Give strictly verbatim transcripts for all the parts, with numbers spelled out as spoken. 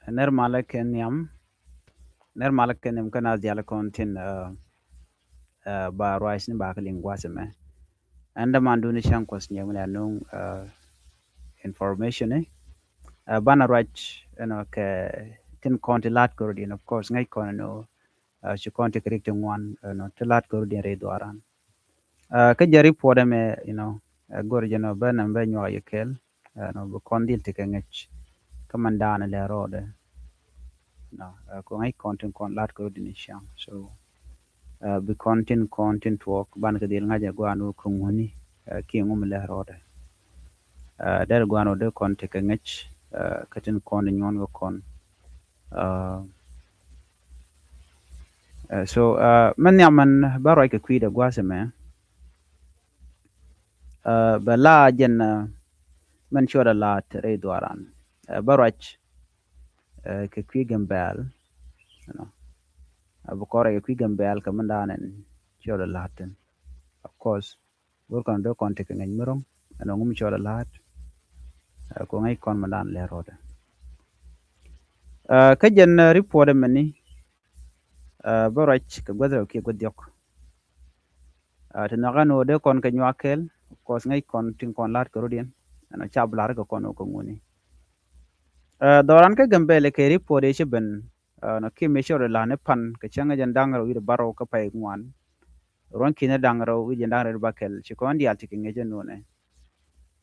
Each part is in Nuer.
Nɛr malä kɛ nhiam. Nɛr malä kɛ nhiam kä naath diaal kɔn tin, uh, uh, ba ruac ni ba kɛ liŋ gua̱a̱th ɛmɛ. Ɛn däman duni cäŋ kuɔth nyɛm la nuŋ, uh, information ni. Uh, banɛ ruac, you know, kɛ tin kɔn ti la̱t kɛ rɔ̱diɛn, of course ŋäc kɔn ni, uh, ci kɔn ti kɛ rik ti ŋuan, you know, ti la̱t kɛ rɔ̱diɛn rɛy dhuaaran. Uh, kä jɛ report ɛmɛ, you know, uh, go̱r jɛ nɔ bɛ nɛm bɛ nyuak yɛ kɛɛl, uh, nɔ bi kɔn dhil ti kɛ ŋäc kä man daanɛ lɛ rɔɔdɛ. Nɔ, uh, kɔ ŋäc kɔn tin kɔn la̱t kɛ rɔ̱diɛn ni ciaŋ. So, uh, bi kɔn tin kɔn tin tuɔɔk ban kɛ dhil ŋa̱c ɛ gua̱a̱n wä kä ŋuni, uh, kiɛ ŋu mi lɛ rɔɔdɛ. Uh, derɛ gua̱a̱n wä dee kɔn ti kɛ ŋäc, uh, kä tin kɔn di nyuɔn kɛ kɔn. Uh, uh, so, uh, mɛn nhiam mɛn bä ruac kɛ kui̱dɛ gua̱a̱th ɛmɛ. Uh, bɛ la jɛn, uh, mɛn cuɔt a la̱t rɛy dhuaaran. Uh, bä ruac, uh, kɛ kui̱ Gambɛl, you know. Uh, bɛ kɔn ruac kɛ kui̱ Gambɛl kɛ mɛn daanɛ cuɔt a la̱t tin. Of course, go̱r kɔn dee kɔn ti kɛ ŋäc mi ro̱ŋ ɛn ŋu mi cuɔt a la̱t. Uh, kɔ ŋäc kɔn mɛn daanɛ lɛ rɔɔdɛ. Uh, kä jɛn, uh, report ɛmɛni, uh, bä ruac kɛ guäth rɛw kiɛ guäth diɔk. Uh, ti nhɔk ɛn ɣöö dee kɔn kɛ nyuak kɛɛl, of course ŋäc kɔn tin kɔn la̱t kɛ rɔ̱diɛn, ɛn ɣöö ca bi la̱r kɛ kɔn ɣöö kɛ ŋuni. Uh, dhɔran kä Gambɛl kɛ report ëë ci ben, uh, nɔ kiɛ mëë ci rɔ la̱t ni pan kɛ cäŋ jɛn da̱ŋ rɛw wi̱cdɛ bärɔw kä pay ŋuan. Ruɔ̱n ki̱n da̱ŋ rɛw wi̱cdɛ da̱ŋ rɛw bäkɛl ci kɔn diaal ti kɛ ŋäc ɛn nunɛ.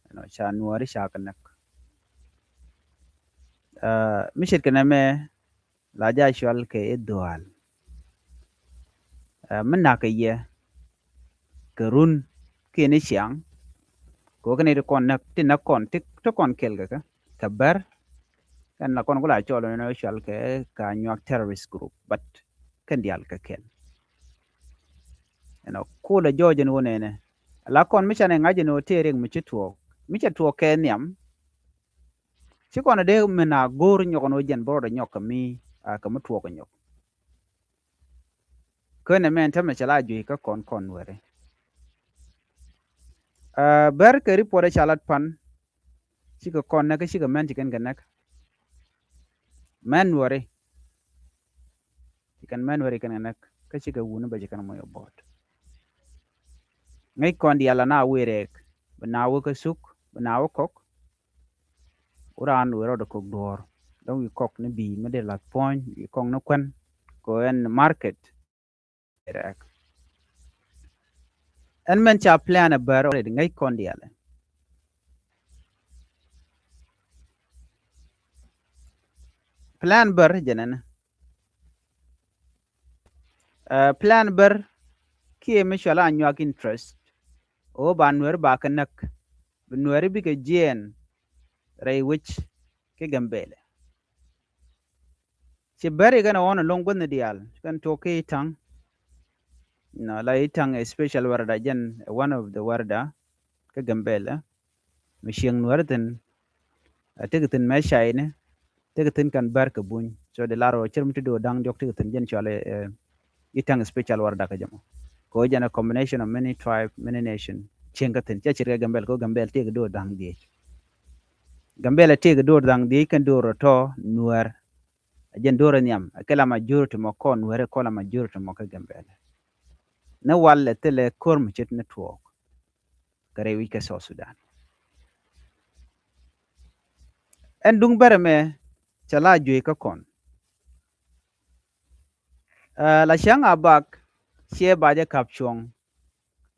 Ɛn ɣöö ca nuääri ca kɛ näk. Uh, mi ce̱tkɛ nɛmɛ la jɛ a cɔal kɛ i̱ dhuaal. Uh, mi na̱k kɛ yɛ kɛ run kiɛ ni ciaŋ. Kɛ ɣöö kɛn ti kɔn näk, ti näk kɔn, ti, ti kɔn kɛl kɛ kɛ, kɛ Bär. Kɛn la kɔn ku la cɔl ni cɔal kɛ ka Anyuak terrorist group, but kɛn diaal kɛ kɛl. You know, kulɛ jɔɔc ɛn ɣöö nɛnɛ la kɔn mi canɛ ŋa̱c ɛn ɣöö tëë riɛk mi ci tuɔɔk, mi cɛ tuɔɔk kɛ nhiam. Ci kɔn a dee min a go̱o̱r nyɔk ɛn ɣöö jɛn bä rɔɔdɛ nyɔk kɛ mi, a kɛ mi tuɔɔk ɛ nyɔk. Könɛ mɛn tämɛ cɛ la juey kä kɔn kɔn Nuääri. Uh, Bär kɛ report ɛ ca lat pan, cikɛ kɔn näk, cikɛ mɛn ci kɛn kɛ näk. Mɛn Nuääri, ci kɛn mɛn Nuääri kɛn kɛ näk, kä cikɛ wuni bä ci kɛn moc ɛ bo̱o̱t. Ŋäc kɔn diaal la na wee rɛɛk, bi na wee kä suk, bi na wee kɔk. Wä raan wee rɔɔdɛ kɔk duɔ̱ɔ̱r. Dɔ̱ŋ wi̱i̱ kɔk ni bi̱i̱ mi dee la̱th puɔ̱ny, wi̱i̱ kɔk ni kuän, kɛ ɣöö ɛn market. Rɛɛk. Ɛn mɛn ca plan ɛ Bär already, ŋäc kɔn diaal. Plan Bär jɛn ɛn. Uh, plan Bär kiɛ mi cɔal Anyuak interest, ɣöö ba Nuääri ba kɛ näk, bi Nuääri bikɛ jiɛɛn rɛy wec kä Gambɛlɛ. Ci Bär ikɛn ɛ ɣɔn ɛlɔ̱ŋ guäthni diaal, kɛn tuɔɔk kä Itaŋ. Nɔ, la Itaŋ ɛ special warada jɛn, ɛ one of the warada kä Gambɛlɛ. Mi cieŋ Nuääri thi̱n, ɛ tekɛ thi̱n mɛ cayni, tekɛ thi̱n kɛn Bär kɛ Buny. So di lar ɣöö cir mi ti do̱r da̱ŋ diɔ̱k tekɛ thi̱n jɛn cɔal ɛ, ɛ, Itaŋ special warada kä jɛ mɔ. Kɛ ɣöö jɛn ɛ combination of many tribe, many nation. Cieŋ kä thi̱n, cɛ cir kɛ Gambɛl, kɛ ɣöö Gambɛl tëëkɛ do̱r da̱ŋ dhieec. Gambɛl tëëkɛ do̱r da̱ŋ dhieec kɛn do̱r tɔ̱ Nuäär. A jɛn do̱r nhiam, a kɛ la majority mɔ kɔn Nuääri, kɔn la majority mɔ kä Gambɛl. Ni wal ɛ thilɛ ko̱r mi ce̱t ni tuɔɔk kɛ rɛy wi̱c kɛ South Sudan. Ɛn duŋ Bär ɛmɛ cɛ la juey kä kɔn. Uh, la cäŋ a bak ciɛ ba jɛ kap cuɔ̱ŋ.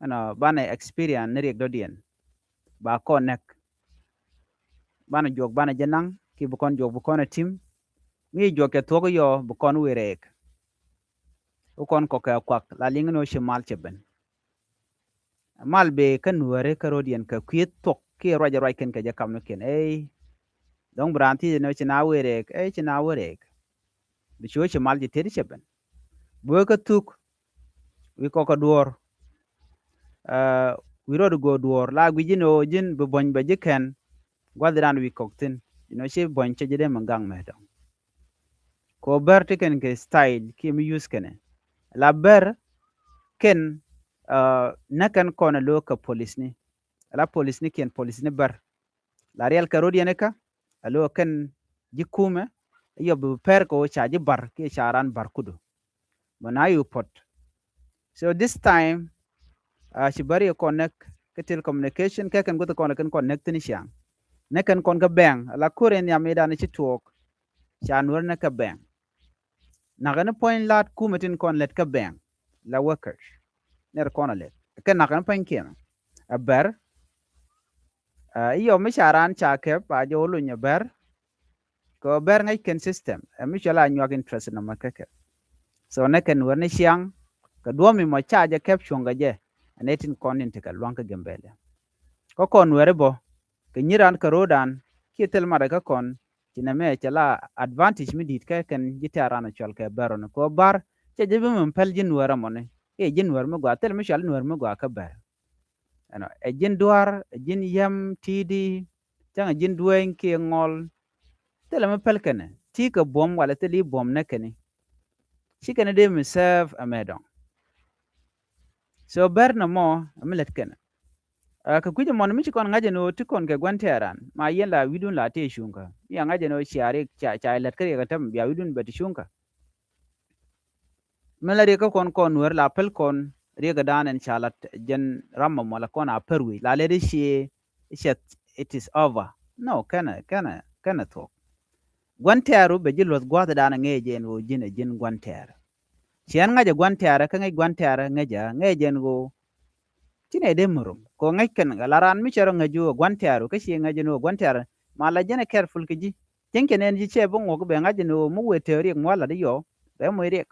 Ɛnɔ banɛ experience ni riɛk dɔ̱diɛn. Ba kɔn näk. Banɛ juɔk banɛ jɛ naŋ, ki bi kɔn juɔk bi kɔn ɛ tim. Mi juɔk kɛ thuɔ̱k yɔ bi kɔn wee rɛɛk. Wä kɔn kɔkɛ kuak la liŋ ni wä ci mal cɛ ben. Mal bee kä Nuääri kä ro̱diɛn kɛ kui̱ thuɔ̱k kiɛ ruac ruac kɛn kɛ jɛ kamnikiɛn. Ey, dɔ̱ŋ bi raan thiec ni wä ci na wee rɛɛk, ey, ci na wee rɛɛk. Bi ci wä ci mal ci tet cɛ ben. Bi wee kä thuk wi̱i̱ kɔk kä duɔ̱ɔ̱r. Uh, wi̱i̱ rɔɔd go̱o̱r duɔ̱ɔ̱r la gui̱c ji̱n ɣöö ji̱n bi buɔ̱ny bɛ ji̱ kɛn. Gua̱th ran wi̱i̱ kɔk thi̱n, you know, ci buɔ̱ny cɛ ji̱ dee mi gaŋ mɛ dɔ̱ŋ. Kɛ ɣöö Bär ti kɛn kɛ style kiɛ mi use kɛnɛ. La Bär kɛn, uh, nä kɛn kɔn a lo̱o̱ kɛ polisni. La polisni kiɛn polisni Bär. La riɛl kɛ ro̱diɛn ikä a lo̱o̱ kɛn ji̱ kumɛ. Yɔ bi pɛr kɛ wä ca ji̱ bar kiɛ ca ran bar kudu. Mɛ na yu pot. So this time, uh, ci bari kɔn nɛk kɛ telecommunication kɛ kɛn guth kɔn kɛn kɔn nɛk thin ciaŋ. Nɛ kɛn kɔn kɛ bɛŋ la kore nhiam idan ci tuɔɔk. Ca nuɔr nɛ kɛ bɛŋ. Nak ni puɔ̱ny laat kumɛ tin kɔn lɛt kɛ bɛŋ la workers. Nɛr kɔn a lɛt kɛ nak ni puɔ̱ny kiɛn a bɛr. Uh, iyɔ mi ca ran ca kɛp a jɛ wä luny a bɛr. Kɛ bɛr ŋäc kɛn system ɛ mi cɔl a nyuak interest nɔmɔ kɛ kɛ. So nɛ kɛn wär ni ciaŋ kɛ duɔ̱m mi mɔ ca jɛ kɛp cuɔ̱ŋ kɛ jɛ. Ɛn ɛ tin kɔn in tekɛ luaŋ kä Gambɛlɛ. Kä kɔn wär ibɔ kɛ nyiran kɛ ro̱o̱dan kiɛ thil matdɛ kä kɔn. Ci nɛ mɛ cɛ la advantage mi di̱i̱t kɛ kɛn ji̱ tɛ̈r ran cɔl kɛ bɛr ɔni kɛ bar. Cɛ jɛ bi mi päl ji̱ nuäärä mɔni. I̱ ji̱ nuäär mi gɔaa thil mi cɔal nuäär mi gɔaa kä bɛr. Ɛnɔ ɛ ji̱n dua̱r ɛ ji̱n yɛm ti̱i̱di. Cäŋ ɛ ji̱n dueeny kiɛ ŋɔl. Thilɛ mi päl kɛnɛ ti kɛ buɔ̱m walɛ thil i̱ buɔ̱m nɛ kɛni. Ci kɛnɛ dee mi serve ɛmɛ dɔ̱ŋ. So bɛr nɔmɔ ɛmi lät kɛnɛ. Ɛ kɛ kui̱c ɛmɔni mi ci kɔn ŋa̱c ɛn ɣöö ti kɔn kɛ gua̱n tɛɛran ma yɛn la wi̱dun la tëë cuŋkä mi a ŋa̱c ɛn ɣöö cia riɛk ca ca lät kä riɛk ɛ tɛm bia wi̱dun bɛ ti cuŋkä. Mi la riɛk kä kɔn kɔn nuäär la päl kɔn riɛk ɛ da̱a̱n ɛn ca la jɛn ram ɛmɔ la kɔn a pär wi̱c la lɛt i̱ cie i̱ cɛ it is over. No kɛnɛ kɛnɛ kɛnɛ thuɔ̱k. Gua̱n tɛɛru bɛ ji̱ luɔ̱th gua̱a̱th ɛ da̱a̱n ɛ ŋee jɛ ɛn ɣöö ji̱n ɛ ji̱n gua̱n tɛɛrɛ. Ciɛn ŋa̱c ɛ gua̱n tɛɛrɛ kä ŋäc gua̱n tɛɛrɛ ŋäc ɛ ŋee jɛ ɛn ɣöö Ci nɛ dee mi rom kɛ ŋäc kɛn kɛ la raan mi cɛ rɔ ŋäc ɣöö gua̱n tɛ̈r kä ci ŋäc ni ɣöö gua̱n tɛ̈r. Ma la jɛn ɛ careful kɛ ji̱ cieŋ cɛ nɛn ji̱ cɛ bi ŋuɔk bɛ ŋa̱c ni ɣöö mi wëë tëë riɛk mua̱l lat i̱ yɔ bɛ moc riɛk.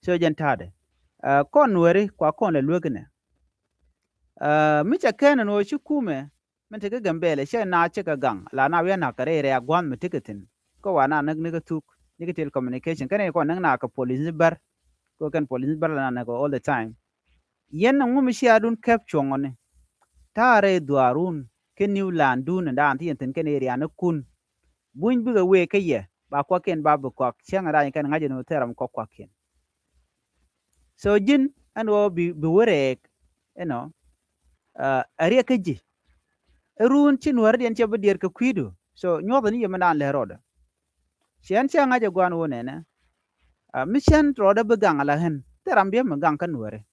So jɛn ta̱a̱dɛ kɔn nuääri kua kɔn lɛ luek inɛ. Mi cɛ kɛn ni ɣöö ci kumɛ min te kä Gambɛlɛ cɛ na cɛ kɛ gaŋ la na wi̱i̱ a nak kɛ rɛy rɛy a gua̱n mi tekɛ thi̱n. Kä wa na näk ni kä thuk ni kä telecommunication kɛn kɔn näk na kɛ police ni bär. Kɛ kɛn police ni bär la na näk all the time. Yɛn ɛŋu mi cia dun kɛp cuɔ̱ŋɔni? Ta̱a̱ rɛy dhuaarun kä new land dun in daan ti yɛn thi̱n kɛn area ni kun. Buny bikɛ wëë kä yɛ ba kuakiɛn ba bi kuak cäŋ in raany kɛn ŋa̱c in wä thil ram kɔk kuakiɛn. So ji̱n ɛn wä bi bi wä rɛɛk ɛnɔ. Ɛ riɛk kä ji̱ ɛ run ci nuäärä diɛn cɛ bi diɛɛr kɛ kui̱du. So nyuɔth ni yɛ mi daan lɛ rɔɔdɛ. Ciɛn cɛ ŋa̱c ɛ gua̱a̱n wä nɛnɛ. Mi cɛn rɔɔdɛ bi gaŋ ala ɣän thil ram biɛ mi gaŋ kä nuäärä.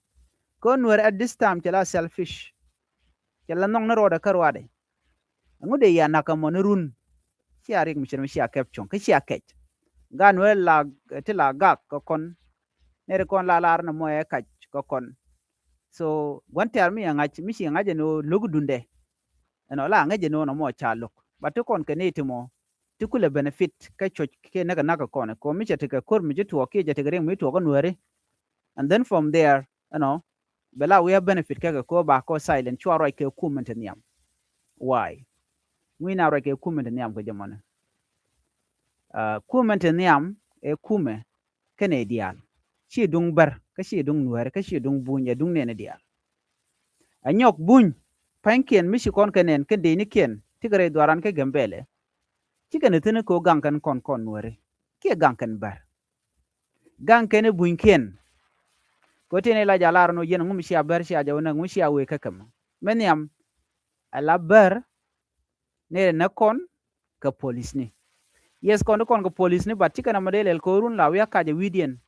Kä nuäärä at this time cɛ la selfish. Cɛ la nhɔk ni rɔɔdɛ kä ruaadɛ. Ɛŋu dee ya nak ɛmɔ ni run? Cia riɛk mi cɛn mi cia kɛp cuɔ̱ŋ kä cia kɛc. Gaat nuäärä la ti la gak kä kɔn. Nɛri kɔn la lar ni mɔ ɛ kac kä kɔn. So gua̱n tɛ̈r mi ɛ ŋa̱c mi ci ŋa̱c ɛn ɣöö lo̱k dundɛ. Ɛnɔ la ŋäc ɛn ɣöö nɔmɔ ca lo̱k ba ti kɔn kɛ ni ti mɔ. Ti kulɛ benefit kä cuɔ̱c kiɛ näk ɛ nak ɛ kɔn ɛ kɔ mi cɛ tekɛ ko̱r mi ci tuɔɔk kiɛ cɛ tekɛ riɛk mi tuɔɔk kä nuääri. And then from there ɛnɔ bɛ la wi̱i̱ a benefit kɛ kɛ kɔ ba kɔ silent cua ruac kɛ kum min te nhiam. Why? Ŋui̱ na ruac kɛ kum min te nhiam kɛ jɛ mɔnɛ. Kum min te nhiam ɛ kumɛ kɛnɛ diaal. Ci duŋ bär kä ci duŋ nuääri kä ci duŋ buny ɛ duŋ nɛn diaal. Ɛ nyɔk buny pa̱nykiɛn mi ci kɔn kɛ nɛn kɛn dee ni kiɛn ti kɛ rɛy dhuaran kä Gambɛlɛ. Ci kɛn thi̱n ko̱ gaŋ kɛn kɔn kɔn nuääri kiɛ gaŋ kɛn bär. Gaŋ kɛn i̱ bunykiɛn. Kɛ ɣöö tin i̱ la jalar ni ɣöö yɛn ŋu mi cia bär cia jɛ wä näk ŋu cia wëë kä kɛmɛ. Mɛ nhiam ɛ la bär. Nɛy rɛ näk kɔn kɛ polisni. Yes kɔn ti kɔn kɛ polisni, but ci kɛn ɛmɔ dee lɛl ko̱run la wi̱i̱ a kac ɛ wi̱i̱diɛn.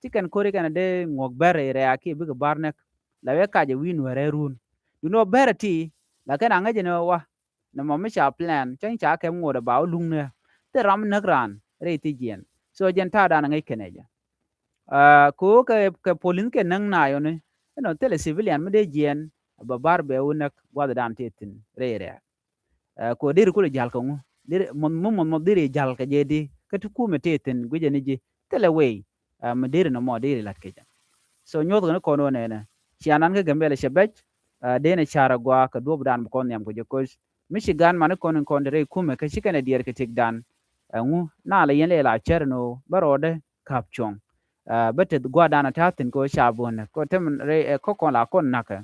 Ci kɛn ko̱ri kɛn ɛ dee ŋuɔk bär rɛy rɛ̈ɛ̈k kiɛ bikɛ bär näk la wi̱i̱ a kac ɛ wi̱i̱ nuäärɛ run. Duundɛ ɣöö bär ɛ ti la kɛn a ŋäc ɛn ɣöö wa nɛ mɔ mi ca plan cäŋ ca kɛm ŋot ɛ ba wä luŋni. Thil ram näk raan rɛy thiec jiɛn. So jɛn ta̱a̱dan ɛ ŋäc kɛn ɛ jɛ. Kɛ ɣöö kɛ kɛ polis kɛ näk naayɔni inɔ thilɛ civilian mi dee jiɛɛn. Bɛ bar bɛ wä näk gua̱thdan tëë thi̱n rɛy rɛ̈ɛ̈k. Kɛ ɣöö deri kulɛ ja̱l kɛ ŋu deri muɔth muɔth muɔth deri ja̱l kɛ jɛ di kä ti kumɛ tëë thi̱n guicɛ ni ji̱ thilɛ wëy. Mi deri nɔmɔ deri la̱t kecä. So nyuɔth kɛn kɔn wä nɛnɛ cianan kä Gambɛlɛ cɛ bɛc. Dee nɛ ca̱r agɔaa kɛ duɔ̱pdan bi kɔn nhiam kɛ jɛ koc mi ci gan mani kɔn in kɔn te rɛy kumɛ kä ci kɛn ɛ diɛɛr kɛ tëkdan. Ɛŋu na la yɛn lɛ la cär ni ɣöö bä rɔɔdɛ ka̱p cuɔ̱ŋ. Bä teth gua̱a̱rdan a ta̱a̱ thi̱n kɛ ɣöö ca bo̱o̱nɛ kɛ ɣöö tämɛ rɛy ɛ kä kɔn la kɔn nakä.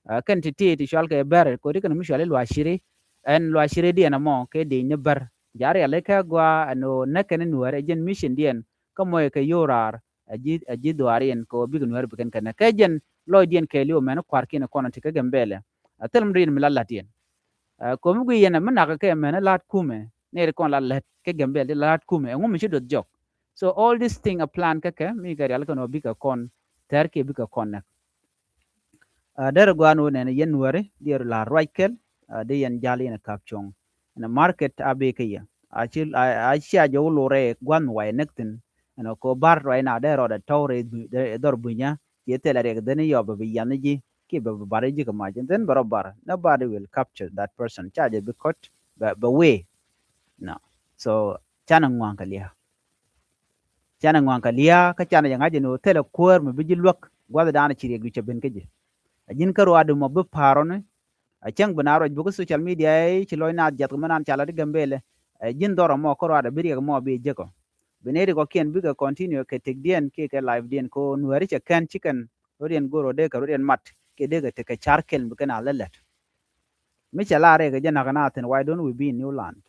Kɛn ti ti ti cual kɛ bɛr kɛ ɣöö ti kɛn mi cual i̱ luaaciri. Ɛn luaaciri diɛn ɛmɔ kɛ dec ni bär ja̱ rialikä gua̱a̱ ɛn ɣöö näk kɛn i̱ nuäär ɛ jɛn mission diɛn kä mɔc kɛ yo̱o̱ raar. Ɛ ji̱ ɛ ji̱ dhuaar yɛn kɛ ɣöö bikɛ nuäär bikɛn kɛn kɛ jɛn lɔcdiɛn kɛɛliw mɛn kua̱rkiɛn kɔn ti kä Gambɛlɛ. Ɛ thil mi riɛn mi la la̱t yɛn. Ɛ ko̱mi gui yɛn ɛ mi nakä kɛ mɛn ɛ la̱t kumɛ. Nɛy ti kɔn la lät kä Gambɛl ti la la̱t kumɛ, ɛŋu mi ci duɔth jɔk? So all this thing a plan kä kɛ, mi kɛ rial kɛn ɔ bikɛ kɔn thɛr kiɛ bikɛ kɔn nɛk. Ɛ, derɛ gua̱a̱n wä nɛn yɛn Nuääri, diɛɛr la ruac kɛl, ɛ, di yɛn jal yɛn kap cuɔ̱ŋ. Ɛn market a bee kä yɛ. A ci, a, a ci a jɔw lorɛ gua̱n wa yɛ näk thi̱n. Ɛn ko bar ruac na dee rɔɔdɛ tɔw rɛ dhɔr bunya, ci thilɛ riɛk dhin yɔ bɛ bi yian ji̱, kiɛ bɛ bi bar ji̱ kɛ mac. And then bɛ rɔ bar. Nobody will capture that person. Ca jɛ bi kɔt, bɛ, bɛ wee. No. So, canɛ ŋua̱a̱ŋ kɛ lia̱a̱. Canɛ ŋua̱a̱ŋ kɛ lia̱a̱, kä canɛ jɛ ŋa̱c ɛn ɣöö thilɛ kuäär mi bi ji̱ luäk, gua̱th dan ci riɛk du cɛ ben kä ji̱. A ji̱n kä ruaadɛ mɔ bi pa̱a̱r ɔni, a cäŋ bi na ruac buk kä social media, ɛ, ci lɔc na jiath kɛ mɛ nan ca lat i̱ Gambɛlɛ, ɛ, ji̱n dhɔr ɛmɔ kä ruaadɛ bi riɛk ɛmɔ bi jek ɔ. Bi nɛy ti kɔkiɛn bikɛ continue kɛ tekdiɛn kiɛ kɛ live diɛn kɛ ɣöö Nuääri cɛ kɛn ci kɛn rɔ̱diɛn go̱r ɔ dee kɛ rɔ̱diɛn mat kiɛ dee kɛ tekɛ car kɛl bi kɛn a lɛ lät. Mi cɛ la rɛk kɛ jɛ nak na thi̱n, why don't we be in new land?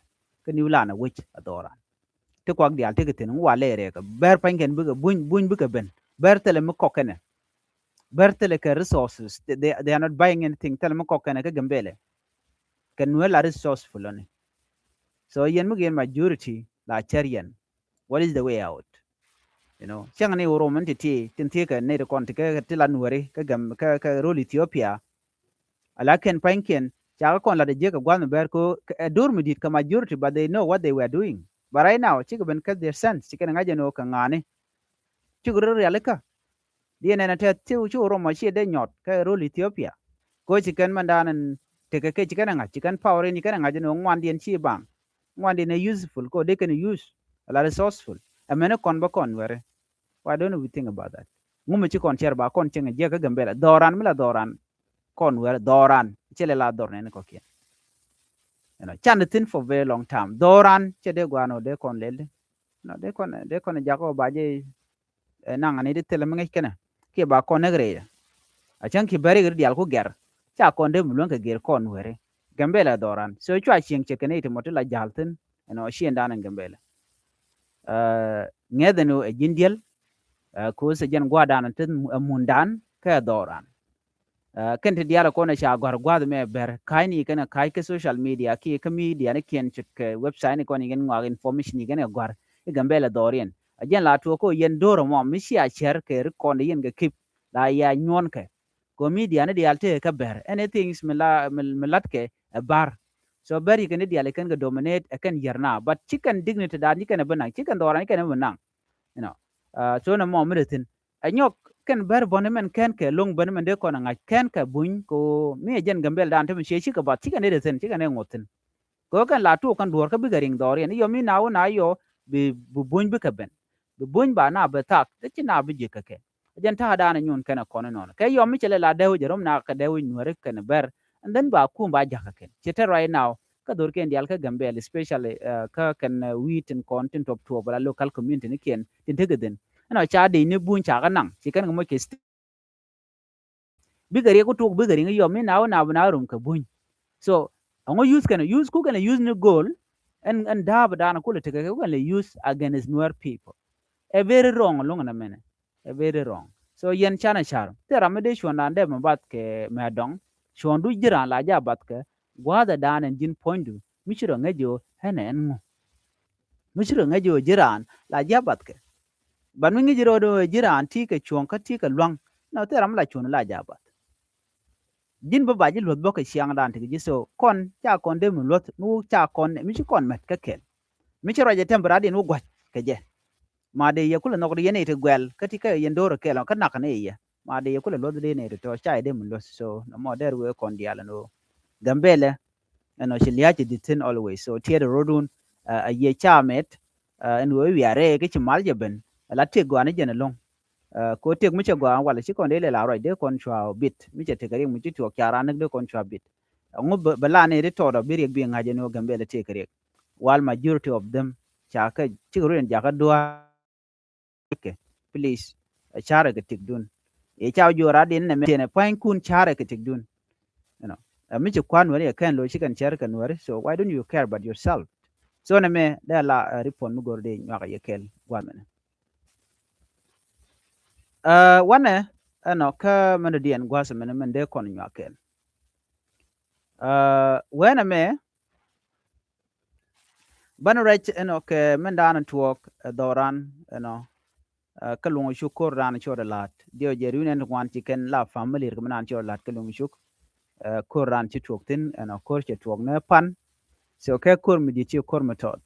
Kä new land a wec a dhɔran. Ti kuak diaal ti kɛ thi̱n ŋu wa lɛ rɛk kɛ bɛr pa̱ny kɛn bikɛ buny, buny bikɛ ben. Bɛr thilɛ mi kɔk kɛnɛ. Bɛr thilɛ kɛ resources. They, they, they are not buying anything. Thilɛ mi kɔk kɛnɛ kä Gambɛlɛ. Kɛ Nuäär la resourceful ɔni. So yɛn mi kɛ yɛn majority la cär yɛn. What is the way out? You know, cäŋ ni wä rom in ti ti, tin ti kɛ ni ri kɔn ti kɛ ti la Nuääri, kä Gam, kä, kä rol Ethiopia. Ala kɛn pa̱nykiɛn, ca kɛ kɔn lat ɛ jiäk kɛ gua̱th mi bɛr ko, ɛ dur mi di̱t kɛ majority, but they know what they were doing. But right now, cikɛ ben kä their sense, cikɛ ni ŋa̱c ɛn ɣöö kɛ ŋa̱ni. Cikɛ rɔ rialikä. Diɛ nɛn a tɛth ci, ci wä rom ɔ ci dee nyɔt kä rol Ethiopia. Ko ci kɛn mɛn dan in tekɛ kɛ ci kɛn a ŋa̱c, ci kɛn power in ci kɛn a ŋa̱c ɛn ɣöö ŋuandiɛn ci baŋ. Ŋuandiɛn ɛ useful, ko dee kɛn use, ala resourceful. Ɛ mɛn ɛ kɔn bä kɔn Nuääri. Why don't we think about that? Ŋu mi ci kɔn cɛr ba kɔn cieŋ jiɛk kä Gambɛlɛ? Dhɔran mi la dhɔran kɔn Nuääri, dhɔran. Cɛ lɛ la dhɔr nɛn kɔkiɛn. You know, can the thing for very long time. Dhɔran cɛ dee guan ɔ dee kɔn lɛl di. No, dee kɔn, dee kɔn jak ɔ ba jɛ, ɛ, naŋ ni di thilɛ mi ŋäc kɛnɛ. Kiɛ ba kɔn näk rɛy. A cäŋ ki bɛri kɛ di dial ku gɛr. Ca kɔn dee mi luäŋ kɛ gɛr kɔn Nuääri. Gambɛlɛ dhɔran. So cua cieŋ cɛ kɛnɛ iti mɔ ti la jal thin. You know, cien dan in Gambɛlɛ. Ɛ, ŋɛth ɛn ɣöö ɛ ji̱n diɛl, ɛ, ko̱o̱th ɛ jɛn gua̱a̱r dan ɛ teth ɛ mun dan kɛ dhɔran. Ɛ, kɛn ti diaal ɛ kɔn ɛ ca gɔ̱a̱r gua̱a̱th mɛ bɛr ka̱cni kɛn ɛ ka̱c kä social media kiɛ kä media ni kiɛn ce̱tkɛ website ni kɔn i̱ kɛn ŋɔak information i̱ kɛn ɛ gɔ̱a̱r i̱ Gambɛlɛ dhɔriɛn. Ɛ jɛn la tuɔɔk kä yɛn do̱r ɛmɔ mi cia cɛr kɛ ri kɔn i̱ yɛn kɛ kip la ya nyuɔ̱n kɛ. Kɛ media ni diaal tëë kä bɛr. Anything mi la, mi, mi latkɛ ɛ bar. So bɛr yi kɛn ni diaal yi kɛn kɛ dominate ɛ kɛn yɛr na. But ci kɛn dignity dan ci kɛn ɛ bi naŋ. Ci kɛn dhɔran ci kɛn ɛ bi naŋ. You know. Uh, so nɛ mɔ mi dee thin. Ɛ nyɔk kɛn bɛr bɔn mɛn kɛn kɛ loŋ bɛn mɛn dee kɔn ɛ ŋa̱c kɛn kɛ buny ko mi ɛ jɛn Gambɛl dan te mi cie ci kɛ bath ci kɛn dee thin ci kɛn dee ŋuɔth thin. Kɛ kɛn la tuɔɔk kɛn duɔ̱ɔ̱r kä bikɛ riŋ dhɔriɛn. Yɔ mi na wä na yɔ bi, bi buny bikɛ ben. Bi buny ba na bi thak. Dee ci na bi ji̱ kɛ kɛ. Jɛn ta̱a̱ da̱a̱n nyun kɛnɛ kɔn inɔn. Kɛ yɔm mi cɛ lɛ la dee wi̱c rɔm na kɛ dee wi̱c Nuääri kɛnɛ bɛr. And then ba kum ba jakä kɛn. Cɛ te right now. Kä dhor kɛn dial kä Gambɛl, especially, uh, kä kɛn, uh, wi̱i̱ tin kɔn tin tuɔp tuɔp la local community ni kɛn tin tekɛ dhin. Ɛnɔ ca dee ni buny ca kä naŋ. Ci kɛn kɛ moc kɛ sti. Bikɛ riɛk ku tuk bikɛ riŋ yɔm mi na wä na bi na rum kɛ buny. So, ɛŋu use kɛnɛ, use ku kɛnɛ use ni goal. Ɛn, ɛn da̱a̱p da̱a̱n kulɛ tekɛ kɛ kɛnɛ use against Nuer people. Ɛ very wrong luŋ na mɛnɛ. Ɛ very wrong. So yɛn canɛ car. Thil ram mi dee cuɔ̱n dan dee mɛ bath kɛ mɛ dɔŋ. Cuɔ̱n du ji̱ raan la ja bath kɛ. Gua̱a̱th ɛ dan ɛn ji̱n puɔ̱nydu. Mi ci rɔ ŋäc jɛ ɣöö ɛn ɛn ŋu. Mi ci rɔ ŋäc jɛ ɣöö ji̱ raan la ja bath kɛ. But mi ŋi̱c rɔɔd ɣöö ji̱ raan ti kɛ cuɔ̱ŋ kä ti kɛ lua̱ŋ. Nɔ thil ram la cuɔ̱n la ja bath. Ji̱n bä ba ji̱ luɔ̱th bä kɛ ciaŋdan ti kɛ ji̱ so kɔn ca kɔn dee mi luɔ̱th mi wuk ca kɔn mi ci kɔn mɛt kä kɛl. Mi ci ruac ɛ tɛm bi rat yɛn wä gua̱c kɛ jɛ. Ma dee yɛ kulɛ nhɔk di yɛn iti guɛl kä ti kä yɛn do̱r kɛl ɔ kä nak ni yɛ. Ma dee yɛ kulɛ luɔ̱th di ni iti tɔ ca yɛ dee mi luɔ̱th so nɔ mɔ dee ruëë kɔn diaal ɛn ɣöö Gambɛlɛ ɛn ɣöö ci lia̱a̱ ci di̱t thi̱n always. So tiɛɛt rɔ̱dun a yiëë ca mɛt ɛn ɣöö i̱ wiarɛ kä ci mal jɛ ben. Ala tiek gɔaa ni jɛn ɛlɔ̱ŋ. Ko tiek mi cɛ gɔaa wal ci kɔn dee lɛ la ruac dee kɔn cua bit mi cɛ tiek kɛ riɛk mi ci tuɔɔk ca ran näk dee kɔn cua bit. Ŋu bɛ la ni ri tɔɔt ɔ bi riɛk bi ŋa̱c ɛn ɣöö Gambɛlɛ tiek kɛ riɛk. While majority of them ca kɛ cik ruin jakä dua̱a̱r kɛ. Please, ɛ carɛ kɛ tiek dun. Ɛ ca jɔra din nɛ mɛ tiɛnɛ pua̱nykun carɛ kɛ tiek dun. You know, ɛ mi ci kua̱n wɛri ɛ kɛn lo ci kɛn cɛr kɛ Nuɛri. So why don't you care about yourself? So nɛ mɛ dee la ɛ ripon mi gor dee nyuak ɛ yɛ kɛl gua̱n mɛnɛ. Ɛ wanɛ ɛnɔ kä mɛn dee diɛn gua̱s mɛnɛ mɛn dee kɔn nyuak kɛl. Ɛ wɛnɛ mɛ. Banɛ rɛc ɛnɔ kɛ min daanɔ tuɔɔk ɛ dhɔran ɛnɔ. Kä Luŋ Cuk ko̱r daanɔ cɔɔdɛ la̱t diɛ jɛ ri̱w nɛn ti ŋuan ci kɛn la familiar kɛ min daanɔ cɔɔdɛ la̱t kä Luŋ Cuk. Ko̱r daanɔ ci tuɔɔk thi̱n ɛnɔ ko̱r cɛ tuɔɔk ni pan. So kɛ ko̱r mi di̱t ci ko̱r mi tɔt.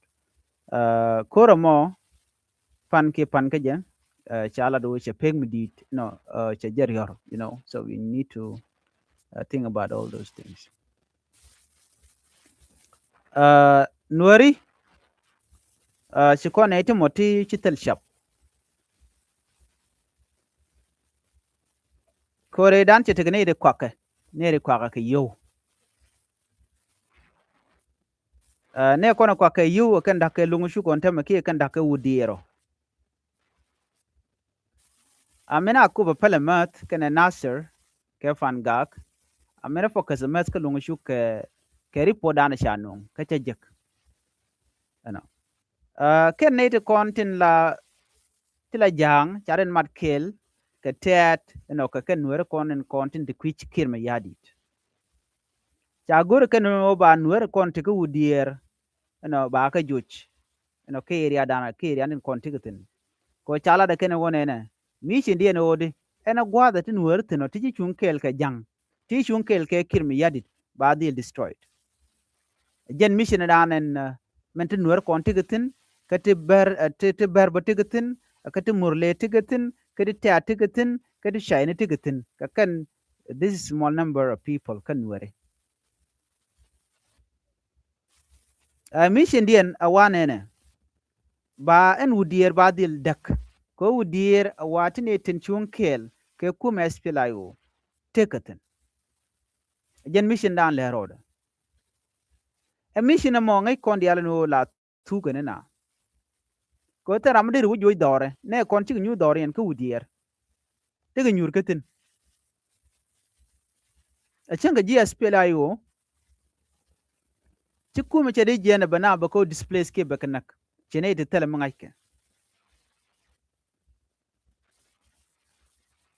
Ko̱r ɛmɔ pan kiɛ pan kä jɛ ca lat wee cɛ pek mi di̱t nɔ cɛ jɛ riɔr, you know, so we need to think about all those things. Nuäri ci kɔn nɛ ti mɔ ti ci thil cap. Ko̱r ëë dan cɛ tekɛ nɛy ri kuakɛ, nɛy ri kuakɛ kɛ yio̱w. Nɛ kɔn kuakɛ yio̱w kɛn da̱k kɛ Luŋ Cuk kɔn tämɛ kiɛ kɛn da̱k kɛ Wut Diɛɛr ɔ. Amin a kup a pɛlɛ mäth kɛnɛ Nasir kɛ Pan Gak. Amin a focus mäth kä Luŋ Cuk kɛ, kɛ report dan ca nuŋ kä cä jek. Ɛnɔ kɛn nɛy ti kɔn tin la ti la ja̱a̱ŋ ca rin mat kɛl kɛ tɛɛt ɛnɔ kɛ kɛn Nuäri kɔn in kɔn tin ti kui̱c Kiir Mayardit. Ca go̱r kɛn ɛnɔ ba Nuäri kɔn ti kä Wut Diɛɛr ɛnɔ ba kä joc ɛnɔ kä area dan kä area in kɔn ti kä thi̱n. Kɛ ca lat kɛn ɛwɔ nɛnɛ mission diɛn ɛ ɣöö di ɛn ɛ gua̱a̱th ɛ ti Nuäri thi̱n ɔ ti ci cuŋ kɛɛl kɛ ja̱ŋ ti cuŋ kɛɛl kɛ Kiir Mayardit ba dhil destroyed. Jɛn mission dan ɛn mɛn ti Nuäri kɔn ti kä thi̱n kä ti Bär, ti Bär bä ti kä thi̱n kä ti Murle ti kä thi̱n kä ti Tɛ̈t ti kä thi̱n kä ti Cayni ti kä thi̱n kä kɛn this is small number of people kä Nuäri. Mission diɛn a wa nɛnɛ ba ɛn Wut Diɛɛr ba dhil däk kɛ Wut Diɛɛr a wa ti ni tin cuŋ kɛɛl kɛ kumɛ SPLA-IO ti kä thi̱n. Jɛn mission dan lɛ rɔɔdɛ. Ɛ mission ɛmɔ ŋäc kɔn diaal ni ɣöö la thuk ɛn ina. Kɛ ɣöö thil ram mi deri wä juɔc dhɔrɛ nɛ kɔn cikɛ nyuur dhɔr yɛn kä Wut Diɛɛr. Ti kɛ nyuur kä thi̱n. Ɛ cäŋ kɛ ji̱ SPLA-IO ci kumɛ cɛ di jiɛn ɛ bɛ na bɛ kɛ displace kiɛ bɛ kɛ näk. Ci nɛy ti thilɛ mi ŋa̱ckɛ.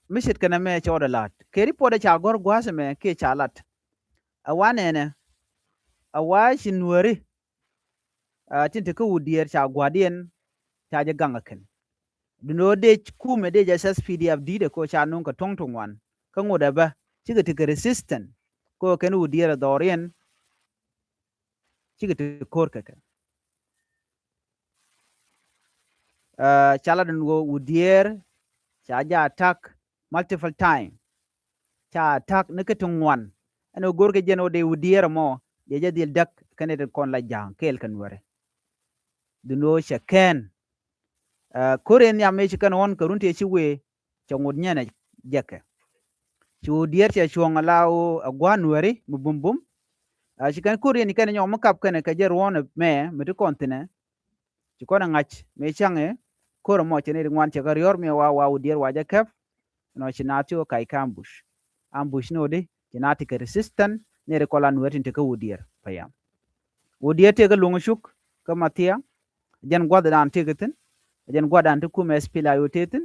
Mi ce̱tkɛ nɛ mɛ cɛ ɣɔt ɛ la̱t kɛ report ɛ ca gɔ̱r gua̱a̱th ɛmɛ kiɛ ca lat. Ɛ wa nɛnɛ ɛ wa ci Nuäri tin te kä Wut Diɛɛr ca gua̱diɛn ca jɛ gaŋ ɛ kɛn. Duundɛ ɣöö dec kumɛ dec SSPDF di̱i̱t ɛ kɛ ɣöö ca nuŋ kɛ tuɔ̱ŋ ti ŋuan kä ŋot ɛ bä cikɛ ti kɛ resistant kɛ ɣöö kɛn Wut Diɛɛr ɛ dhɔriɛn. Cikɛ ti ko̱r kɛ kɛ. Ca lat ɛn ɣöö Wut Diɛɛr ca jɛ attack multiple time. Ca attack ni kä ti ŋuan ɛn ɣöö go̱rkɛ jɛn ɣöö dee Wut Diɛɛr ɛmɔ dee jɛ dhil däk kɛn ɛ ti kɔn la ja̱a̱ŋ kɛɛl kɛ Nuäri. Duundɛ ɣöö cɛ kɛn ko̱r in nhiam mëë ci kɛn ɣɔ̱n kɛ run tëë ci wëë cɛ ŋot nyɛn ɛ jɛkɛ. Ci Wut Diɛɛr cɛ cuɔ̱ŋ ala ɣöö ɛ gua̱a̱r Nuäri mi bumbum. Ci kɛn ko̱r in kɛn nyɔk mi kap kɛn kɛ jɛ ruɔ̱n ɛmɛ mi ti kɔn thi̱nɛ. Ci kɔn ɛ ŋa̱c mëë ca̱ŋ ɛ ko̱r ɛmɔ cɛ ni ri ŋuan cɛ kɛ riɔ̱r mi wa wa Wut Diɛɛr wa jɛ kɛp. Nɔ ci naath ti ɣöö kac kä ambush. Ambush ni ɣöö di ci naath ti kɛ resistant ni ri kɔla Nuäär tin te kä Wut Diɛɛr payam. Wut Diɛɛr tëë kä Luŋ Cuk kä Mathia. Jɛn gua̱thdan tëë kä thi̱n. Jɛn gua̱thdan ti kumɛ SPLA-IO tëë thi̱n.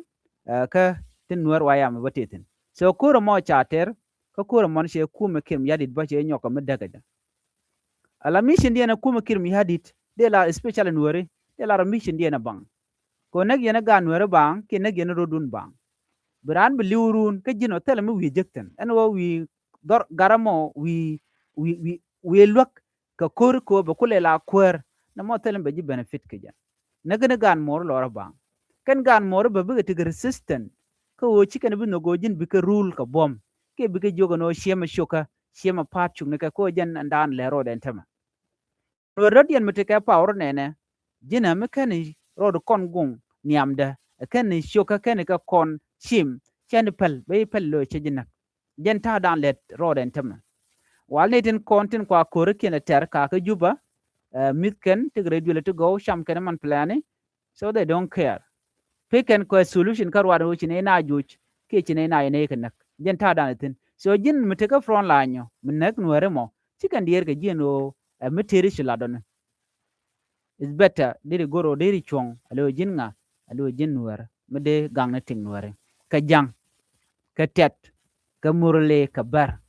Kä ti Nuäär wa yam bä tëë thi̱n. So ko̱r ɛmɔ ca tɛr kä ko̱r ɛmɔ ni cɛ kumɛ Kiir Mayardit bä cɛ nyɔk kɛ mi däk ɛ jɛ. Ala mission diɛn ɛ kumɛ Kiir Mayardit dee la especially Nuääri dee la rɔ mission diɛn ɛ baŋ. Kɛ näk yɛn ɛ gaat Nuääri baŋ kiɛ näk yɛn ɛ rɔdun baŋ. Bi raan bi li̱w run kä ji̱n ɔ thilɛ mi wi̱i̱ jek thi̱n ɛn ɣöö wi̱i̱ dhɔr gat ɛmɔ wi̱i̱ wi̱i̱ wi̱i̱ luäk kɛ ko̱r ko̱r bɛ kulɛ la kuäär. Nɛ mɔ thilɛ mi bɛ ji̱ benefit kɛ jɛ. Näk ni gaat muɔɔr lɔrä baŋ kɛn gaat muɔɔr bɛ bikɛ tekɛ resistant. Kä ɣöö ci kɛn bi nhök ɣöö ji̱n bikɛ rule kɛ buɔ̱m kiɛ bikɛ jiök ɛn ɣöö ciɛmɛ ciokä ciɛmɛ pa̱a̱t cuknikɛ kä ɣöö jɛn ɛn daan lɛ road ɛn tämɛ. Nuäär dɔ̱diɛn mi tekɛ power nɛnɛ ji̱n ɛ mi kɛn rɔɔd kɔn guŋ nhiamdɛ ɛ kɛn ciokä kɛn kɛ kɔn cim cɛn päl bɛ i̱ päl lo̱c cɛ ji̱ näk. Jɛn ta̱a̱ da̱a̱n lɛt rɔɔd ɛn tämɛ. Wal ni tin kɔn tin kua ko̱rikiɛn ɛ tɛr kakä Juba. Ɛ mi̱th kɛn tik rɛy duël ti gɔw cam kɛn man plani. So they don't care. Pekɛn kɛ solution kä ruat ɣöö ci nɛy na joc kiɛ ci nɛy na yɛn nɛy kɛ näk. Jɛn ta̱a̱ da̱a̱n ɛ thi̱n. So ji̱n mi tekɛ front line nyɔ mi näk Nuääri mɔ ci kɛn diɛɛr kɛ ji̱n ɣöö ɛ mi tëëri ci latdɔni. It's better deri go̱r ɣöö deri cuɔ̱ŋ a lo̱o̱ ji̱n ŋa a lo̱o̱ ji̱n Nuäär mi dee gaŋni tik Nuääri kɛ ja̱ŋ kɛ tɛt kɛ Murle kɛ Bär.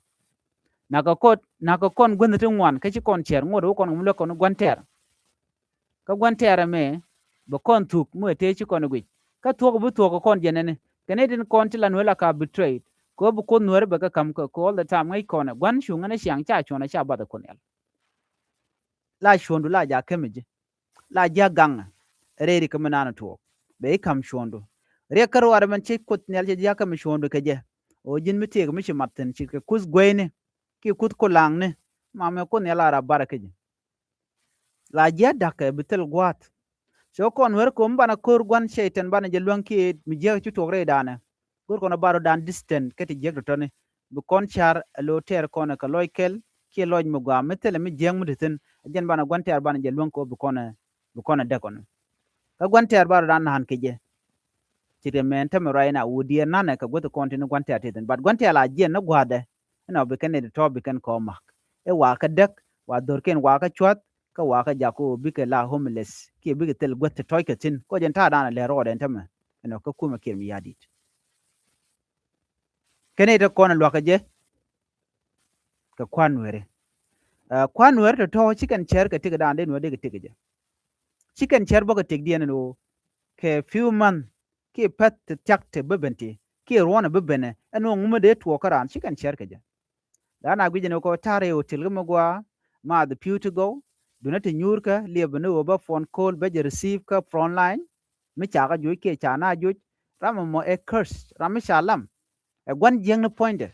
Nakä kɔn nakä kɔn guänh ti ŋuan kä ci kɔn cɛr ŋot wä kɔn kɛ mi luäk kɔn gua̱n tɛr. Kä gua̱n tɛɛrɛ mɛ bɛ kɔn thuk mi wee tëë ci kɔn guic. Kä thuɔ̱k bi thuɔ̱k kɔn jɛn ɛni kɛ ni tin kɔn ti la nueer la ka betrayed. Kɛ ɣöö bi Kuoth Nueeri bɛ kɛ ka̱m kɛ, kɛ all the time ŋäc kɔn ɛ gua̱n cuŋ ɛn ɛ ciaŋ ca cuɔ̱n ɛ ca bath ɛ Kuoth Nhial. La cuɔ̱ndu la jakä mi ji̱ la ji̱ a gaŋ rɛy ri kɛ mi naan tuɔɔk bɛ i̱ ka̱m cuɔ̱ndu. Riɛk kä ruaadɛ mɛn ci Kuoth Nhial cɛ ji̱ a ka̱m cuɔ̱ndu kɛ jɛ. Ɣöö ji̱n mi tëëk mi ci mat thi̱n ci kɛ kuth gueyni kiɛ kuth kulaŋni, ma mɛ Kuoth Nhial a rap barɛ kä ji̱. La ji̱ a da̱kɛ bi thil gua̱a̱th. So kɔn wer ko̱m banɛ ko̱r gua̱n cɛy-tan banɛ jɛ luäŋ kiɛ mi jiäk ci tuɔɔk rɛydanɛ. Go̱r kɔn a bar rɔ̱dan distant kä ti jiäk tɔ̱tɔ̱ni. Bi kɔn car ɛ lo̱o̱ tɛɛr kɔn ɛ kɛ lɔc kɛl kiɛ lɔc mi gɔaa mi thilɛ mi jiäk mi ti thi̱n. Ɛ jɛn banɛ gua̱n tɛɛr banɛ jɛ luäŋ kɛ ɣöö bi kɔn ɛ, bi kɔn ɛ däk kɔn. Kä gua̱n tɛɛr bar rɔ̱dan na̱a̱n kɛ jɛ. Ci ti mɛn tämɛ ruac na wut diɛɛr nanɛ kɛ guäth kɔn tin gua̱n tɛɛr ti thi̱n. But gua̱n tɛɛr la jiɛn ni gua̱a̱dɛ. Ɛnɔ bi kɛn ni ti tɔ̱ bi kɛn kɔ mak. Ɛ wakä däk, wa dhorkiɛn wakä cua̱th, kä wakä jaku bikɛ la homeless kiɛ bikɛ thil guäth ti tɔ̱c kɛ thi̱n. Kɔ jɛn ta̱a̱ da̱a̱n a lɛr rɔɔdɛ ɛn tämɛ. Ɛnɔ kä kumɛ kiɛr mi ya̱di̱t. Kɛn i̱ te kɔn luakä jɛ kɛ kua̱n nueeri. Ɛ, kua̱n nueeri tɔ̱tɔ̱ ci kɛn cɛr kɛ tik da̱a̱n dee nueeri dee kɛ tik jɛ. Ci kɛn cɛr bä kɛ tik diɛn ɛn ɣöö kɛ few month kiɛ pɛth ti thiak ti bä ben ti kiɛ ruɔ̱n ɛ bä benɛ ɛn ɣöö ŋumä dee tuɔɔk kä raan ci kɛn cɛr kɛ jɛ. Da̱a̱n a guic ɛn ɣöö kɔ ta̱r i̱ ɣöö tilkä mi gua̱a̱ ma the few ti gɔw. Dunä ti nyuurkä liɛpä ni ɣöö bä phone call bä jɛ receive kä front line. Mi ca kä joc kiɛ ca na joc ram ɛmɔ ɛ curse, ram mi ca lam. Ɛ gua̱n jiäkni puɔ̱nydɛ.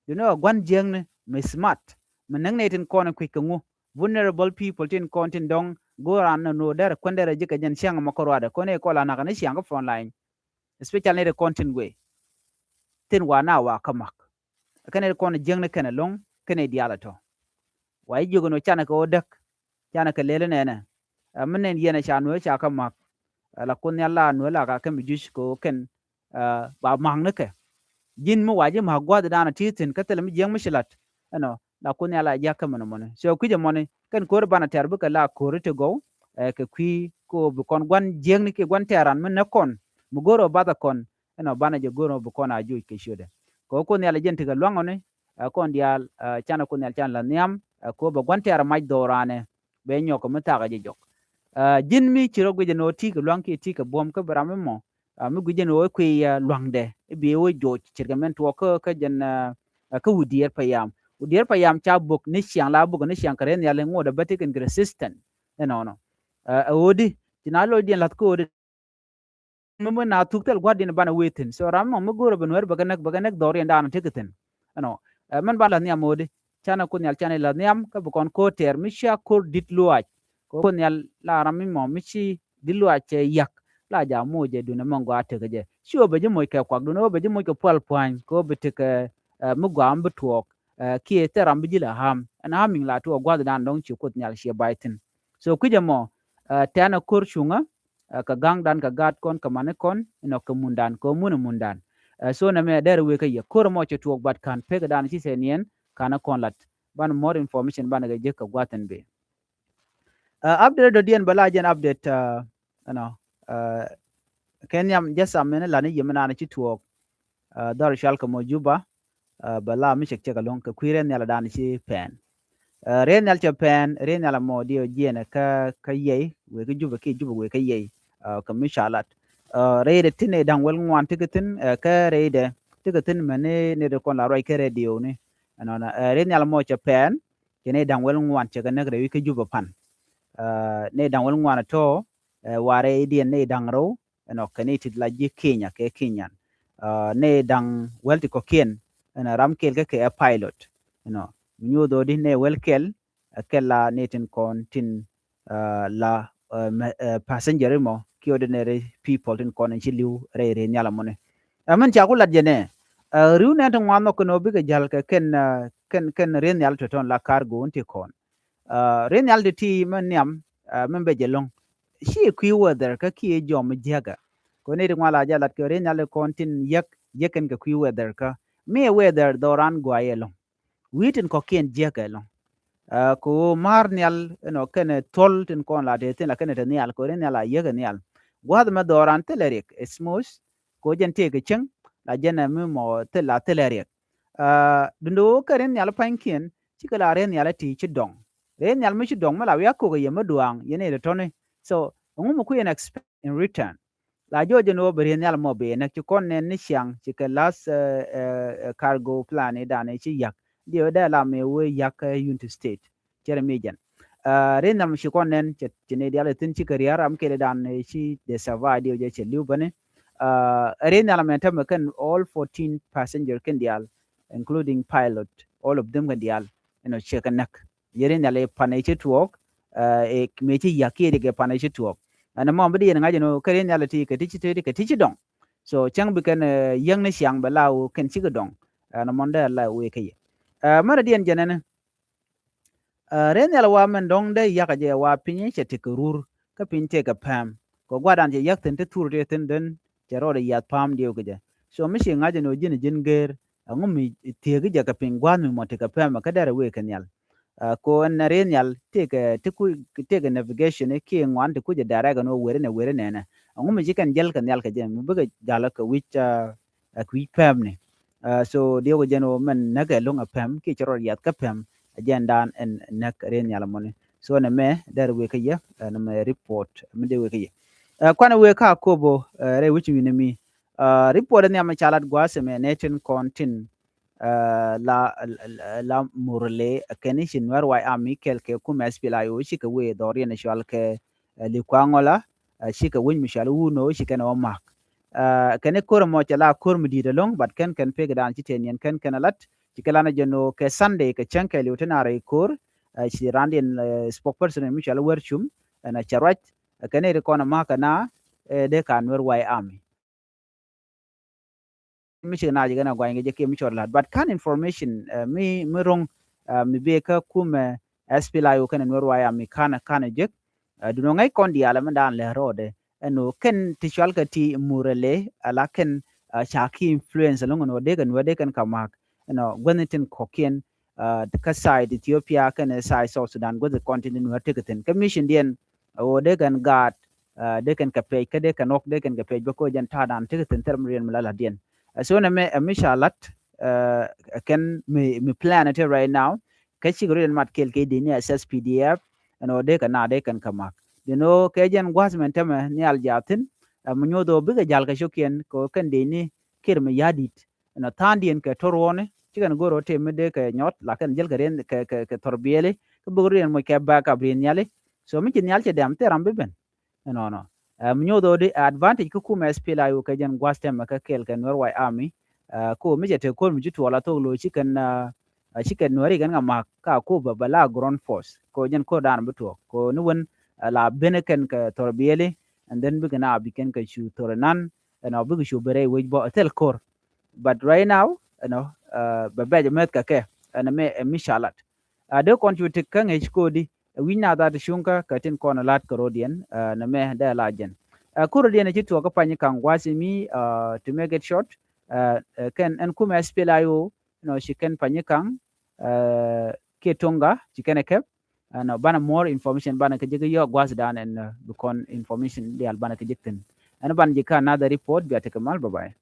You know, ɛ gua̱n jiäkni mi smart. Mi näk nɛy tin kɔn kui̱c kɛ ŋu. Vulnerable people tin kɔn tin dɔ̱ŋ go̱o̱r an nɔ derɛ kuɛn derɛ ji̱ kɛ jɛn ciaŋ ɛmɔ kä ruaadɛ kɔn ɛ kɔl a nakä ni ciaŋ kä front line. Especially nɛy tin kɔn tin guey. Tin wa na wa kä mak. Kɛn ɛ kɔn jiäkni kɛn ɛlɔ̱ŋ kɛn ɛ diaal ɛ tɔ̱. Wa i̱ jiök ɛn ɣöö canɛ kɛ ɣöö däk. Canɛ kɛ lel inɛnɛ. Ɛ, mi nɛn yɛn ɛ ca nuee ca kä ma̱k. Ɛ, la Kuoth Nhial la nuee la ka kɛ mi juc kɛ ɣöö kɛn, ɛ, ba ma̱k ni kɛ. Ji̱n mi wa ji̱ ma̱k gua̱a̱th dan a ti thi̱n kä thilɛ mi jiäk mi ci la̱t. Ɛnɔ, la Kuoth Nhial la jiak kä mɔni mɔni. So kui̱c ɛmɔni, kɛn ko̱ri banɛ tɛr bikɛ la ko̱ri ti gɔw, ɛ, kɛ kui̱ kɛ ɣöö bi kɔn gua̱n jiäkni kiɛ gua̱n tɛɛran mi näk kɔn, mi go̱o̱r ɣöö bath ɛ kɔn, ɛnɔ banɛ jɛ go̱o̱r ɣöö bi kɔn a joc kɛ ciötdɛ. Kɛ ɣöö Kuoth Nhial ɛ jɛn tekɛ lua̱ŋ ɔni, ɛ, kɔn diaal, ɛ, canɛ Kuoth Nhial can la nhiam, ɛ, kɛ ɣöö bɛ gua̱n tɛɛr mac dhɔɔranɛ. Bɛ nyɔk kɛ mi thakɛ jɛ jɔk. Ɛ, ji̱n mi ci rɔ guic ɛn ɣöö ti kɛ lua̱ŋ kiɛ ti kɛ buɔ̱m kä bi ram mi mɔ, ɛ, mi guic ɛn ɣöö kuiy, ɛ, lua̱ŋdɛ i̱ bi ɣöö joc ce̱tkɛ mɛn tuɔɔk kä, kä jɛn, ɛ, ɛ, kä wut diɛɛr payam. Wut diɛɛr payam ca bok ni ciaŋ la bok ni ciaŋ kɛ rɛy nhial ŋot ɛ bä ti kɛn kɛ resistant. Ɛnɔnɔ. Ɛ, ɛ ɣöödi ci na lɔcdiɛn la̱th kä ɣöödi. Mi mi na thuk thil gua̱diɛn banɛ wee thi̱n. So ram mɔ mi go̱o̱rä bɛ nuɛɛr bɛ kɛ näk, bɛ kɛ näk dhɔriɛn daanɔ tekɛ thi̱n. Ɛnɔ, ɛ, mɛn ba la̱th nhiam ɣöödi. Canɛ Kuoth Nhial canɛ la̱th nhiam kä bi kɔn ko̱r tɛɛr mi cia ko̱r di̱t luaac. Kɛ Kuoth Nhial la ram mi mɔ mi ci di̱t luaac cɛ yak. La ja moc jɛ duundɛ mɛn gɔaa tekɛ jɛ. Ci ɣöö bɛ ji̱ moc kɛ kuak duundɛ ɣöö bɛ ji̱ moc kɛ pual pua̱ny. Kɛ ɣöö bi tekɛ, ɛ, mi gɔaa mi bi tuɔɔk. Ɛ, kiɛ thil ram bi ji̱ la ham. Ɛn ham mi̱ŋ la tuɔɔk gua̱th daanɔ dɔ̱ŋ ci Kuoth Nhial ciɛ bay thi̱n. So kui̱c ɛmɔ, ɛ, tɛ̈nɛ ko̱r cuŋä, ɛ, kɛ ga̱ŋdan kɛ gaatkɔn kɛ manikɔn, inɔ kɛ mundan, kɛ mun ɛ mundan. Ɛ, so nɛmɛ dɛr wek kä yɛ. Ko̱r ɛmɔ cɛ tuɔɔk but ka̱n pek dan ci sɛ niɛn, ka̱n ɛ kɔn lat. Banɛ more information banɛ kɛ jek kɛ gua̱th ɛn ben. Ɛ, update dɔ̱diɛn bɛ la jɛn update, ɛ, ɛnɔ, ɛ, kɛ nhiam jɛ sam mɛn lan i̱ yɛ mi naan ci tuɔɔk. Ɛ, dhɔr cual kɛ mɔ Juba, ɛ, bɛ la mi cɛk cɛk ɛlɔ̱ŋ kɛ kui̱ rɛy nhial dan ci pɛn. Ɛ, rɛy nhial cɛ pɛn, rɛy nhial mɔ diɛ jiɛn kä, kä yɛy, wek kä Juba kiɛ Juba wek kä yɛy, ɛ, kɛ mi ca lat. Ɛ, rɛydɛ tin ɛ da̱ŋ wäl ŋuan tekɛ thi̱n, ɛ, kä rɛydɛ tekɛ thi̱n mɛn ni, ni rɛ kɔn la ruac kɛ radio ni. Ɛnɔnɔ, ɛ, rɛy nhial mɔ cɛ pɛn, cɛ ni da̱ŋ wäl ŋuan cɛ kɛ näk rɛy wi̱c kä Juba pan. Ɛ, ni da̱ŋ wäl ŋuan tɔ, ɛ, warɛ idiɛn ni da̱ŋ rɛw, ɛnɔ kɛ ni tit la ji̱ Kenya kɛ Kenyan. Ɛ, ni da̱ŋ wäl ti kɔ̱kiɛn, ɛnɔ ram kɛl kä kɛ ɛ pilot. Ɛnɔ, mi nyuuth ɣöö di ni wäl kɛl, ɛ, kɛl la ni tin kɔn tin, ɛ, la, ɛ, mɛ-, ɛ, passenger mɔ, ki ordinary people tin kɔn in ci li̱w rɛy rɛy nhial mɔni. Ɛ, min ca ku lat jɛ nɛ, ɛ, ri̱w nɛn ti ŋuan nhɔk kɛn ɣöö bikɛ jäl kɛ kɛn, ɛ, kɛn, kɛn rɛy nhial tɔ̱tɔ̱n la cargo in ti kɔn. Ɛ, rɛy nhial ti ti mɛn nhiam, ɛ, mɛn bɛ jɛ lo̱ŋ. Ci kui̱ weather kä kiɛ jɔm jiäkä. Kɛ ni ti ŋuan la jɛ lat kɛ rɛy nhial ti kɔn tin yäk, yäk kɛn kɛ kui̱ weather kä. Mi weather dhɔran guayɛ lo̱ŋ. Wi̱i̱ tin kɔ̱kiɛn jiäkɛ ɛlɔ̱ŋ. Ɛ, kɛ ɣöö ma̱a̱r nhial, ɛnɔ, kɛnɛ thuɔ̱l tin kɔn la tëë thi̱n la kɛnɛ te nhial, kɛ ɣöö rɛy nhial a yiäkɛ nhial. Gua̱a̱th ɛmɛ dhɔran thilɛ riɛk, ɛ smooth, kɛ ɣöö jɛn tëëkɛ cieŋ, la jɛn ɛ mi mɔ thil la thilɛ riɛk. Ɛ, duundɛ ɣöö kɛ rɛy nhial pa̱nykiɛn, cikɛ la rɛy nhial ɛ ti ci dɔŋ. Riɛy nhial mi ci dɔŋ mi la wiak kok yɛ mi duaaŋ yɛn i̱ tɔni. So ɛŋu mi ku yɛn expect in return? La jɔɔc ɛn ɣöö bɛ riɛy nhial mɔ bɛ yɛ näk ci kɔn nɛn ni ciaŋ ci kɛ last, uh, uh, cargo plan i̱ dan i̱ ci yak. Diɛ wee dee la mi wee yak, uh, Unity State. Cɛ rɛ mi jɛn. Uh, riɛy nhial mi ci kɔn nɛn cɛ ci ni dial i̱ thi̱n ci kɛ ria̱r ram kɛl i̱ dan i̱ ci dee survive diɛ wee jɛ cɛ li̱w bäni. Uh, riɛy nhial mɛ tämɛ kɛn all fourteen passenger kɛn dial, including pilot, all of them kɛn dial. You know, cɛ kɛ näk. Yɛ riɛy nhial i̱ pan i̱ ci tuɔɔk, uh, i̱ mëë ci yak kiɛ i̱ kɛ pan i̱ ci tuɔɔk. Ɛn ɛmɔ bi di yɛn ŋa̱c ɛn ɣöö kɛ riɛy nhial i̱ ti kɛ ti ci tëëdi kɛ ti ci dɔŋ. So cäŋ bi kɛn, uh, yäŋ ni ciaŋ bɛ la ɣöö kɛn cikɛ dɔŋ. Ɛn ɛmɔ dee la wee kä yɛ. Uh, mɛn diɛn jɛn ɛn, uh, riɛy nhial wa mɛn dɔŋ dee yakä jɛ wa piny cɛ tekɛ rur kä piny tekɛ pɛm. Kɛ gua̱dan cɛ yak thi̱n ti thur ti thi̱n dhän cɛ rɔɔdɛ yath pa̱a̱m diɛw kɛ jɛ. So mi ci ŋa̱c ɛn ɣöö ji̱n ji̱n geer ɛŋu mi thiek jɛ kɛ piny gua̱a̱th mi mɔ tekɛ pɛm kä derɛ wee kɛ nhial. Uh, ko ɛn riɛy nhial tekɛ, tekɛ navigation kiɛ ŋuan ti kucɛ direct ɛn ɣöö weri nɛ weri nɛnɛ. Ɛŋu mi ci kɛn jäl kɛ nhial kɛ jɛ mi bikɛ jal kɛ wi̱c, uh, uh, kɛ wi̱c pɛmni. Uh, so diɛw kɛ jɛn ɣöö mɛn näk ɛ lo̱ŋ ɛ pɛm kiɛ cɛ rɔɔdɛ yath kä pɛm. Ɛ jɛn dan ɛn näk riɛy nhial mɔni. So nɛ mɛ derɛ wee kä yɛ, uh, nɛ mɛ report mi dee wee kä yɛ. Uh, kuanɛ wee kä Akobo, uh, rɛy wi̱c wi̱nɛ mi. Uh, report ni amɛ ca lat gua̱a̱th ɛmɛ nɛ tin kɔn tin, uh, la, la, la Murle, uh, kɛn i̱ ci Nuɛr White Army kɛl kɛ kumɛ S P L A I O cikɛ wee dhɔriɛn cual kɛ, uh, Likuaŋola, uh, cikɛ wec mi cual Wuno cikɛn ɛ wä ma̱k. Uh, kɛn i̱ ko̱r ɛmɔ cɛ la ko̱r mi di̱i̱t ɛlɔ̱ŋ, but kɛn kɛn pek dan ci tɛn yɛn kɛn kɛn ɛ lat, cikɛ lan ɛ jɛ no̱o̱ kɛ Sunday kɛ cäŋ kɛɛliw ti naar i̱ ko̱r, uh, ci randiɛn, uh, spokesperson mi cual Wɛr Cum, ɛn ɛ cɛ ruac, uh, kɛn i̱ ri kɔn ɛ ma̱k kɛ na, uh, dee ka Nuɛr White Army. Mi ci na jɛ gɛn a guany kɛ jɛ kiɛ mi cɔr lat. But kan information, uh, mi, mi ro̱ŋ, uh, mi bee kä kumɛ, uh, S P L A I O kɛn Nuɛr White Army kan, kan jek. Uh, dunɔ ŋäc kɔn diaal mi dan lɛ rɔɔdɛ. Ɛn ɣöö kɛn ti cual kɛ ti Murle, ala kɛn, uh, ca ki influence loŋ ɛn ɣöö dee kɛn Nuɛr dee kɛn kɛ ma̱k. Ɛn ɣöö guäthni tin kɔ̱kiɛn, uh, kä side Ethiopia kɛn side South Sudan guäthi kɔn tin Nuɛr tekɛ thi̱n. Kä mission diɛn, uh, ɣöö dee kɛn gaat, uh, dee kɛn kɛ pɛc, kä dee kɛn ɣɔk dee kɛn kɛ pɛc bä ko̱ jɛn ta̱a̱ dan tekɛ thi̱n thɛr mi riɛn mi la la̱t diɛn. Uh, so nɛ mɛ, uh, mi ca la̱t, uh, kɛn mi, mi plan it right now. Kä cikɛ riɛn mat kɛl kɛ dee ni as S P D F, ɛn ɣöö dee kɛ na dee kɛn kɛ ma̱k. Dee ni ɣöö kɛ jɛn gua̱th mɛn tämɛ nhial jaathin, uh, mi nyoth ɣöö bikɛ ja̱l kɛ cɔkiɛn kɛ ɣöö kɛn dee ni kir mi ya̱di̱t. Ɛn ɣöö tha̱a̱ŋdiɛn kɛ to̱r ɣɔ̱ni, cikɛn go̱r ɣöö tëë mi dee kɛ nyɔt, lakin jäl kɛ riɛn kɛ, kɛ, kɛ thɔr biɛli, kä bikɛ riɛn moc kɛ back up riɛn nhiali. So mi ci nhial cɛ dɛm thil ram bi ben. Ɛnɔnɔ. Ɛ, mi nyoth ɣöö di advantage kä kumɛ S P L A I O kɛ jɛn gua̱th tɛmɛ kä kɛɛl kɛ Nuɛr White Army. Ɛ, ko mi cɛ te ko̱r mi ci tuɔɔk la thok lo̱c ci kɛn, ɛ, ci kɛn Nuɛri kɛn kɛ ma̱k ka ko bɛ, bɛ la ground force. Ko jɛn ko̱r dan bi tuɔɔk. Ko ni wen, ɛ, la ben kɛn kɛ thɔr biɛli, and then bikɛ na bi kɛn kɛ cu thɔr nan, ɛnɔ bikɛ cu ben rɛy wec bɔ, ɛ thil ko̱r. But right now, ɛnɔ, ɛ, bɛ bɛc mɛth kɛ kɛ, ɛnɔ mɛ, ɛ, mi ca lat. Ɛ, dee kɔn cu tik kä ŋäc kodi, ɛ, wi̱c na that cuŋkä kɛ tin kɔn lat kɛ rodiɛn, ɛ, nɛ mɛ dee la jɛn. Ɛ, kur rodiɛn ɛ ci tuɔɔk kä Panyikaŋ gua̱a̱th mi, ɛ, to make it short, ɛ, ɛ, kɛn ɛn kumɛ S P L A I O, you know, ci kɛn Panyikaŋ, ɛ, kiɛ Toŋga, ci kɛn ɛ kɛp, ɛnɔ, banɛ more information, banɛ kɛ jek yɔ gua̱a̱th dan ɛn, ɛ, bi kɔn information diaal banɛ kɛ jek thi̱n. Ɛn banɛ jek kä another report, bia tekɛ mal, bye bye.